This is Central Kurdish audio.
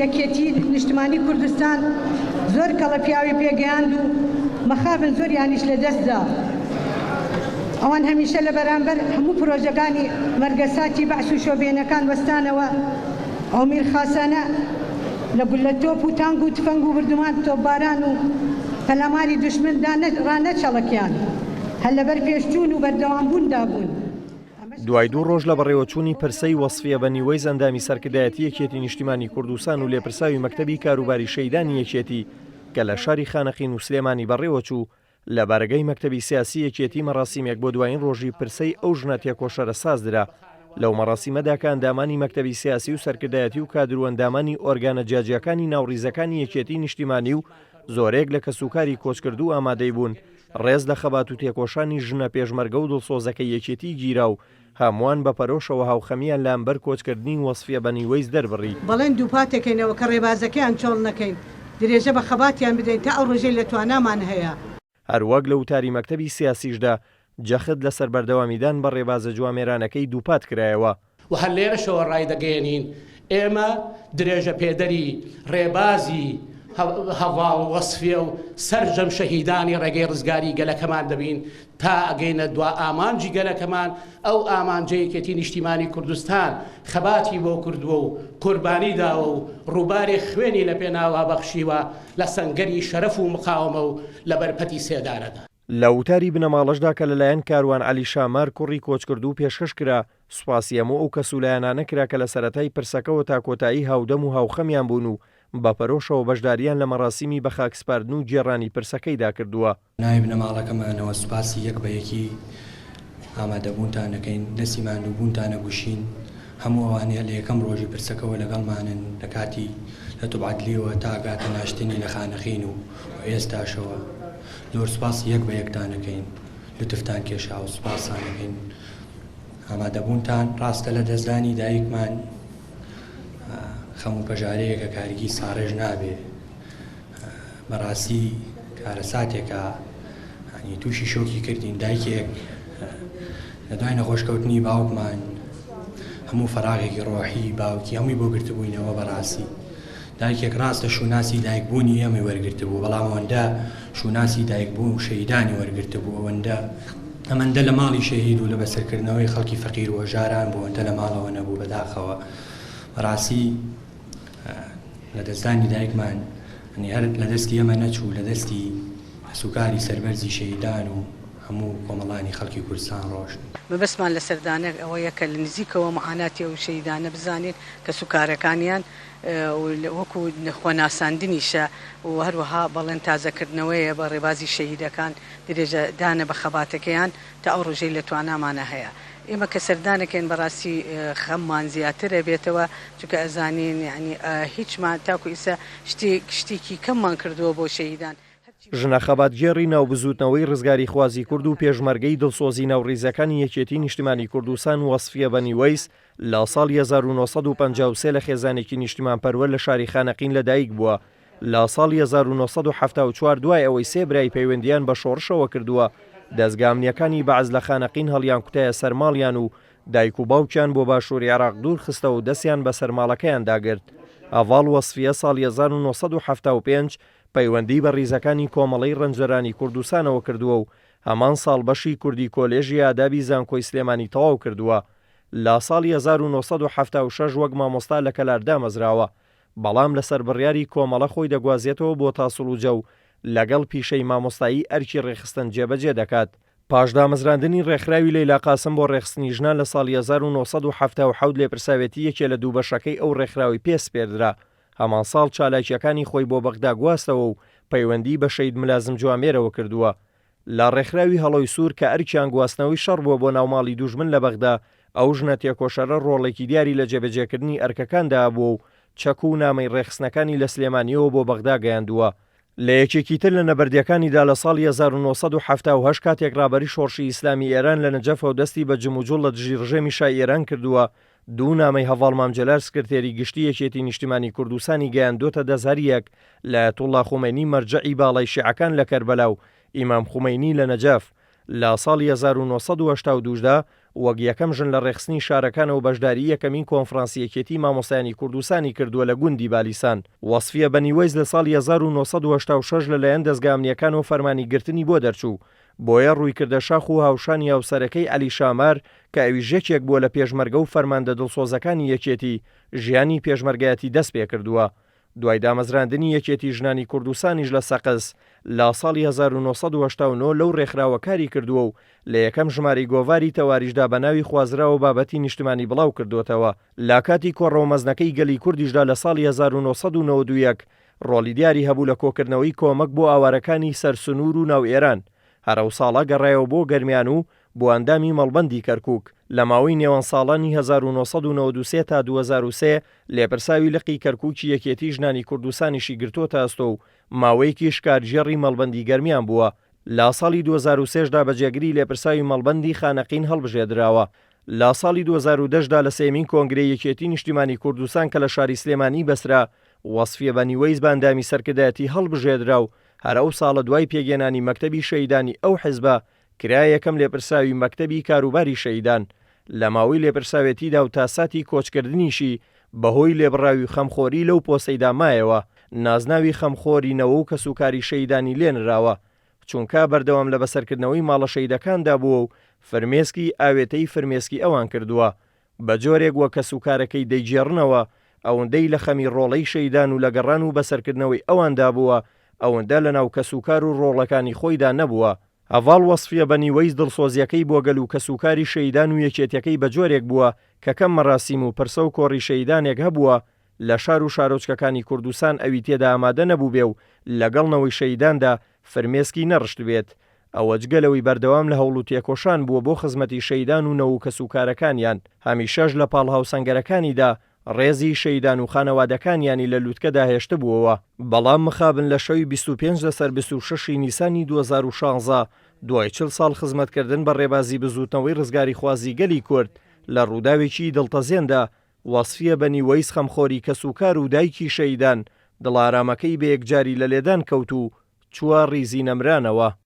یەکێتی نیشتمانی کوردستان زۆر کەڵە پیاوی پێگەیاند و مەخابن زۆریانیش لە دەست دا. ئەوان هەمیشە لە بەرامبەر هەموو پرۆژەکانی مەرگەساتی بەعس و شۆڤێنەکان وەستانەوە. ئەو میرخاسانە لە گوللە تۆپ و تانک و تفەنگ و بردومان تۆپباران و پەلاماری دوشمن دا ڕانەچەڵەکیان، هەر لەبەر پێشچوون و بەردەوامبوون دا بوون. دوای دوو ڕۆژ لە بەڕێوەچوونی پرسەی وەسفیە بەنی وەیس ئەندامی سەرکردایەتی یەکێتی نیشتیمانی کوردستان و لێپرساوی مەکتەبی کاروباری شەهیدانی یەکێتی کە لە شاری خانەقین و سلێمانی بەڕێوەچوو، لە بارەگای مەکتەبی سیاسی یەکێتی مەراسیمێک بۆ دوایین ڕۆژی پرسەی ئەو ژنە تێکۆشەرە سازدرا. لەو مەراسیمەدا کە ئەندامانی مەکتەبی سیاسی و سەرکردایەتی و کادر و ئەندامانی ئۆرگانە جیاجیاکانی ناو ڕیزەکانی یەکێتی نیشتیمانی و زۆرێک لە کەسوکاری کۆچکردوو ئامادەی بوون، ڕێز لە خەبات و تێکۆشانی ژنە پێشمەرگە و دڵسۆزەکەی یەکێتی گیرا و هەمووان بە پەرۆشەوە هاوخەمییان لە ئەمبەر کۆچکردنی وەسفیە بەنی وەیس دەربڕی. بەڵێن دووپاتەکەینەوە کە ڕێبازەکەیان چۆڵ نەکەین، درێژە بە خەباتیان بدەین تا ئەو ڕۆژەی لە توانامان هەیە. هەروەک لە وتاری مەکتەبی سیاسیشدا جەخت لەسەر بەردەوامیدان بە ڕێبازە جوامێرانەکەی دووپات کرایەوە. و هەر لێرەشەوە ڕایدەگەیەنین ئێمە درێژەپێدەری ڕێبازی هەڤاڵ وەسفیە و سەرجەم شەهیدانی ڕێگەی ڕزگاری گەلەکەمان دەبین تا ئەگەینە دوا ئامانجی گەلەکەمان، ئەو ئامانجە یەکێتی نیشتیمانی کوردستان خەباتی بۆ کردووە و قوربانی داوە و ڕووبارێ خوێنی لە پێناوا بەخشیوە لە سەنگەری شەرەف و مقاوەمە و لە بەر پەتی سێدارەدا. لە وتاری بنەماڵەشدا کە لەلایەن کاروان عەلی شامار کوڕی کۆچکردوو پێشکەش کرا، سوپاسی هەموو ئەو کەس و لایەنانە کرا کە لە سەرەتای پرسەکەوە تا کۆتایی هاودەم و هاوخەمیان بوون و بە پەرۆشەوە بەشدارییان لە مەراسیمی بەخاکسپاردن و گێڕانی پرسەکەیدا کردووە. ناوی بنەماڵەکەمانەوە سوپاسی یەک بە یەکی ئامادەبوونتان ئەکەین، دەستی ماندووبوونتان ئەگوشین، هەموو ئەوانەی هەر لە یەکەم ڕۆژی پرسەکەوە لەگەڵمانن لە کاتی لە توب عەدلیەوە تا ئەگاتە ناشتنی لە خانەقین و ئێستاشەوە زۆر سوپاسی یەک بە یەکتان ئەکەین، لوتفتان کێشاوە سوپاستان ئەکەین ئامادەبوونتان، ڕاستە لە دەستدانی دایکمان خەم و پەژارەیەکە کارگی ساڕێژ نابێ. بەڕاستی کارەساتێکە یانی تووشی شۆکی کردین دایکێک لە دوای نەخۆشکەوتنی باوکمان هەموو فەراغێکی ڕۆحی باوکی هەمووی بۆ گرتبووینەوە بەڕاستی دایکێک ڕاستە شوناسی دایکبوونی ئێمەی وەرگرتبوو بەڵام ئەوەندە شوناسی دایکبوون و شەهیدانی وەرگرتبوو ئەوەندە ئەمەندە لە ماڵی شەهید و لە بەسەرکردنەوەی خەڵکی فەقیر و هەژاران بوو ئەوەندە لە ماڵەوە نەبوو بەداخەوە بەڕاستی لەدەستدانی دایکمان یانی هەر لەدەستی ئێمە نەچوو لەدەستی کەسوکاری سەربەرزی شەهیدان و هەموو کۆمەڵانی خەڵکی کوردستان ڕۆشت. مەبەستمان لە سەردانەک ئەوەیە کە لە نزیکەوە معاناتی ئەو شەهیدانە بزانین، کەسوکارەکانیان و وەکو خۆناساندنیشە و هەروەها بەڵێن تازەکردنەوەیە بە ڕێبازی شەهیدەکان، درێژەدانە بە خەباتەکەیان تا ئەو ڕۆژەی لە توانامانا هەیە. ئێمە کە سەردانەکەین بەڕاستی خەممان زیاتر ئەبێتەوە چونکە ئەزانین یانی هیچمان تاکو ئیستا شتێک شتێکی کەممان کردووە بۆ شەهیدان هەرچی. ژنە خەباتگێڕی ناو بزووتنەوەی ڕزگاریخوازی کورد و پێشمەرگەی دڵسۆزی ناو ڕیزەکانی یەکێتی نیشتمانی کوردستان وەسفیە بەنی وەیس لە ساڵی 1953 لە خێزانێکی نیشتمانپەروەر لە شاری خانەقین لەدایک بووە لە ساڵی 1974 دوای ئەوەی سێ برای پەیوەندییان بە شۆڕشەوە کردووە، دەزگا ئەمنییەکانی بەعس لە خانەقین هەڵیانکوتایە سەر ماڵیان و دایک و باوکیان بۆ باشووری عێراق دوور خستەوە و دەستیان بەسەر ماڵەکەیاندا گرت. هەڤاڵ وەسفیە ساڵی 1975 پەیوەندیی بە ڕیزەکانی کۆمەڵەی ڕەنجدەرانی کوردستانەوە کردووە و هەمان ساڵ بەشی کوردی کۆلێژی ئادابی زانکۆی سلێمانی تەواو کردووە. لە ساڵی 1976 وەک مامۆستا لە کەلار دامەزراوە. بەڵام لەسەر بڕیاری کۆمەڵە خۆی دەگوازێتەوە بۆ تاسڵوجە و لەگەڵ پیشەی مامۆستایی ئەرکی ڕێکخستن جێبەجێ دەکات. پاش دامەزراندنی ڕێکخراوی لەیلا قاسم بۆ ڕێکخستنی ژنان لە ساڵی 1977 لێپرساوێتی یەکێ لە دوو بەشەکەی ئەو ڕێکخراوەی پێ سپێردرا. هەمان ساڵ چالاکییەکانی خۆی بۆ بەغدا گواستەوە و پەیوەندیی بە شەهید ملازم جوامێرەوە کردووە. لە ڕێکخراوی هەڵۆی سوور کە ئەرکیان گواستنەوەی شەڕ بووە بۆ ناو ماڵی دوژمن لە بەغدا، ئەو ژنە تێکۆشەرە ڕۆڵێکی دیاری لە جێبەجێکردنی ئەرکەکاندا هەبووە و چەک و نامەی ڕێکخستنەکانی لە سلێمانییەوە بۆ بەغدا گەیاندووە. لە یەکێکی تر لە نەبەردییەکانیدا لە ساڵی 1978 کاتێک ڕابەری شۆڕشی ئیسلامی ئێران لە نەجەفەوە دەستی بە جموجوڵ لە دژی ڕژێمی شای ئێران کردووە، دوو نامەی هەڤاڵ مام جەلال سکرتێری گشتی یەکێتی نیشتیمانی کوردستانی گەیاندۆتە دەست هەریەک لە ئایەتوڵڵا خومەینی مەرجەعی باڵای شیعەکان لە کەربەلا و ئیمام خومەینی لە نەجەف. لە ساڵی 1982 دا. وەک یەکەم ژن لە ڕێکخستنی شارەکانەوە بەشداری یەکەمین کۆنفرانسی یەکێتی مامۆستایانی کوردستانی کردووە لە گوندی بالیسان. وەسفیە بەنی وەیس لە ساڵی 1986 لەلایەن دەزگا ئەمنییەکانەوە فەرمانی گرتنی بۆ دەرچوو، بۆیە ڕووی کردە شاخ و هاوشانی هاوسەرەکەی عەلی شامار کە ئەویش یەکێک بووە لە پێشمەرگە و فەرماندە دڵسۆزەکانی یەکێتی، ژیانی پێشمەرگایەتی دەست پێکردووە. دوای دامەزراندنی یەکێتی ژنانی کوردستانیش لە سەقز لە ساڵی 1989 لەو رێکخراوە کاری کردووە و لە یەکەم ژمارەی گۆڤاری تەواریشدا بە ناوی خوازراوە بابەتی نیشتمانی بڵاو کردۆتەوە. لە کاتی کۆڕەوە مەزنەکەی گەلی کوردیشدا لە ساڵی 1991 رۆڵی دیاری هەبوو لە کۆکردنەوەی کۆمەک بۆ ئاوارەکانی سەر سنوور و ناو ئێران. هەر ئەو ساڵە گەڕایەوە بۆ گەرمیان و بووە ئەندامی مەڵبەندی کەرکووک. لە ماوەی نێوان ساڵانی 1993 تا 2003 لێپرساوی لقی کەرکووکی یەکێتی ژنانی کوردستانیشی گرتۆتە ئەستۆ و ماوەیەکیش کارگێڕی مەڵبەندی گەرمیان بووە. لە ساڵی 2003 دا بە جێگری لێپرساوی مەڵبەندی خانەقین هەڵبژێردراوە. لە ساڵی 2010 دا لە سێیەمین کۆنگرەی یەکێتی نیشتیمانی کوردستان کە لە شاری سلێمانی بەسترا، وەسفیە بەنی وەیس بە ئەندامی سەرکردایەتی هەڵبژێردرا و هەر ئەو ساڵە دوای پێکهێنانی مەکتەبی شەهیدانی ئەو حزبە کرا یەکەم لێپرسراوی مەکتەبی کاروباری شەهیدان، لە ماوەی لێپرسراوێتیدا و تا ساتی کۆچکردنیشی بەهۆی لێبڕاوی و خەمخۆری لەو پۆستەیدا مایەوە، نازناوی خەمخۆری نەوە و کەسوکاری شەهیدانی لێنراوە، چونکا بەردەوام لە بەسەرکردنەوەی ماڵە شەهیدەکاندا بووە و فرمێسکی ئاوێتەی فرمێسکی ئەوان کردووە، بە جۆرێک وەک کەسوکارەکەی دەیگێڕنەوە، ئەوەندەی لە خەمی ڕۆڵەی شەهیدان و لە گەڕان و بەسەرکردنەوەی ئەواندا بووە، ئەوەندە لەناو کەسوکار و ڕۆڵەکانی خۆیدا نەبووە. هەڤاڵ وەسفیە بەنی وەیس دڵسۆزیەکەی بۆ گەل و کەسوکاری شەهیدان و یەکێتیەکەی بە جۆرێک بووە کە کەم مەراسیم و پرسە و کۆڕی شەهیدانێک هەبووە لە شار و شارۆچکەکانی کوردستان ئەوی تێدا ئامادە نەبووبێ و لەگەڵ نەوەی شەهیداندا فرمێسکی نەڕشتبێت. ئەوە جگە لەوەی بەردەوام لە هەوڵ و تێکۆشان بووە بۆ خزمەتی شەهیدان و نەوە و کەسوکارەکانیان، هەمیشەش لە پاڵ هاوسەنگەرەکانیدا ڕێزی شەهیدان و خانەوادەکانیانی لە لوتکەدا هێشتبووەوە. بەڵام مخابن لە شەوی 25 لەسەر 26 ی نیسانی 2016 دوای 40 ساڵ خزمەتکردن بە ڕێبازی بزووتنەوەی ڕزگاریخوازی گەلی کورد لە ڕووداوێکی دڵتەزێندا وەسفیە بەنی وەیس خەمخۆری کەسوکار و دایکی شەهیدان دڵئارامەکەی بە یەکجاری لە لێدان کەوت و چووە ڕیزی نەمرانەوە.